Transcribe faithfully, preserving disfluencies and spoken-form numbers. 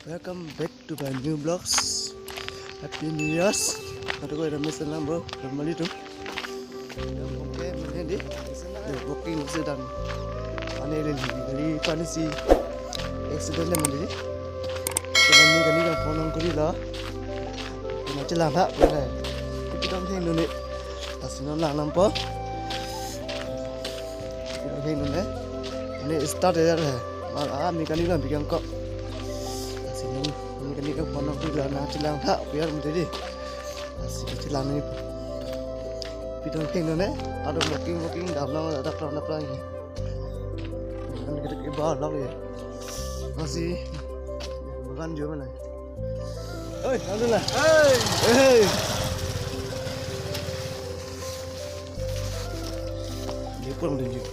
Welcome back to my new vlogs. Happy New Year's. Kado ko Ramesh lang bro, normally tu. Oke, mungkin di. Yo, booking sedang. Ane le li, dari pani si accident le mandi. Kami kami kan phone ang kuri la. Kami chelang ha, boleh. Kita theng dulu ni. Lasi non lang nampo. Kita theng dulu ni. Ini start ya. Mal ah mekanik lang bikin kok. Lasi non mekanik kan phone ang kuri la na chelang ha, biar mandi di. Lasi chelang ni. Kita theng dulu ni. Aduh booking booking dam lang dak lang dak lang ni. Kan kita ke bawah lang ya. Masih makan juga mana? Oi, alhamdulillah. Hei. Hei. Dia pulang dia.